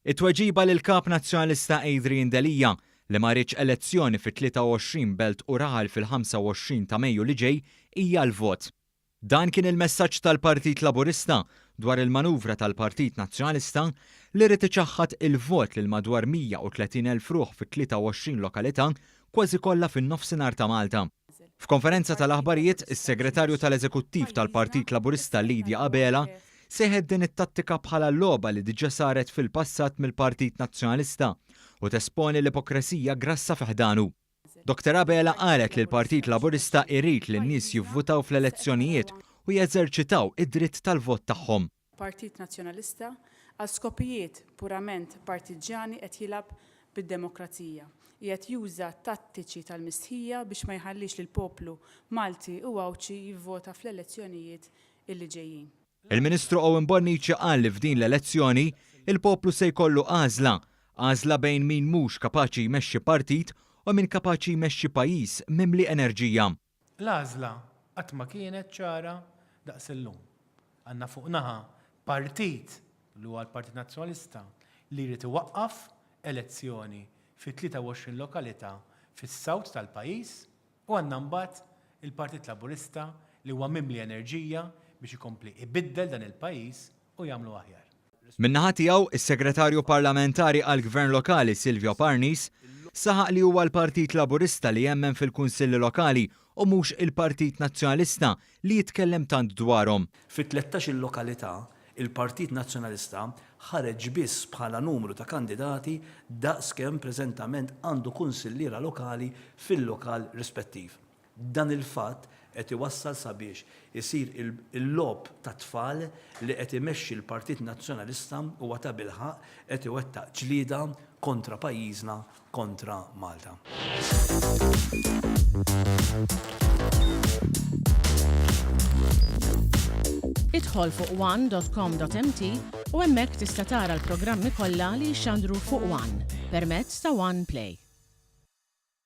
It-tweġiba lill-Kap Nazzjonalista Adrian Delia li ma riedx elezzjoni fit-23 belt u raħal fil-25 ta' Mejju li ġej hija l-vot. Dan kien il-messaġġ tal-Partit Laburista dwar il-manuvra tal-Partit Nazzjonalista li ried iċaħħad il-vot lil madwar 130,000 ruħ fi 23 lokalità kważi kollha fin-Nofsinhar ta' Malta. F'konferenza tal-aħbarijiet, is-Segretarju tal-Eżekuttiv tal-Partit Laburista Lydia Abela sejħet din it-tattika bħala logħba li diġà saret fil-passat mill-Partit Nazzjonalista u tesponi l-ipokresija grassa fi ħdanu. Dr Abela qalet li l-Partit Laburista irid li n-nies jivvutaw fl-elezzjonijiet u jeżerċitaw id-dritt tal-vot tagħhom. Partit Nazzjonalista, għal skopijiet purament partiġġjani qed jilgħab bid-demokrazija. Qiegħed juża tattiċi tal-mistħija biex ma jħallix lill-poplu Malti u Għawdxi jivvota fl-elezzjonijiet illi ġejjin. Il-Ministru Owen Bonnici qal li f'din l-elezzjoni, il-poplu se jkollu għażla, għażla bejn min mhux kapaċi jmexxi partit u min kapaċi jmexxi pajjiż mimli enerġija. L-għażla qatt ma kienet ċara daqs illum. Għandna fuq naħa partit, li huwa l-Partit Nazzjonalista, li jrid iwaqqaf elezzjoni fi 23 lokalità fis-South tal-pajjiż u għandna mbagħad il-Partit Laburista li huwa mimli enerġija biex ikompli ibiddel dan il-pajjiż u jagħmlu aħjar. Min-naħa tiegħu, is-Segretarju Parlamentari għall-Gvern Lokali Silvio Parnis saħaq li huwa l-Partit Laburista li jemmen fil-Kunsilli Lokali u mhux il-Partit Nazzjonalista li jitkellem tant dwarhom. Fi tlettax-il lokalità, il-Partit Nazzjonalista ħareġ biss bħala numru ta' kandidati daqs kemm preżentament għandu kunsilliera lokali fil-lokal rispettiv. Dan il-fatt qed iwassal sabiex isir il-logħob tat-tfal li qed imexxi l-Partit Nazzjonalista huwa tabilħaqq qed iwettaq ġlieda kontra pajjiżna, kontra Malta. Idħol fuq one.com.mt u hemmhekk tista' tara l-programmi kollha li jixxandru fuq One permezz ta' One Play.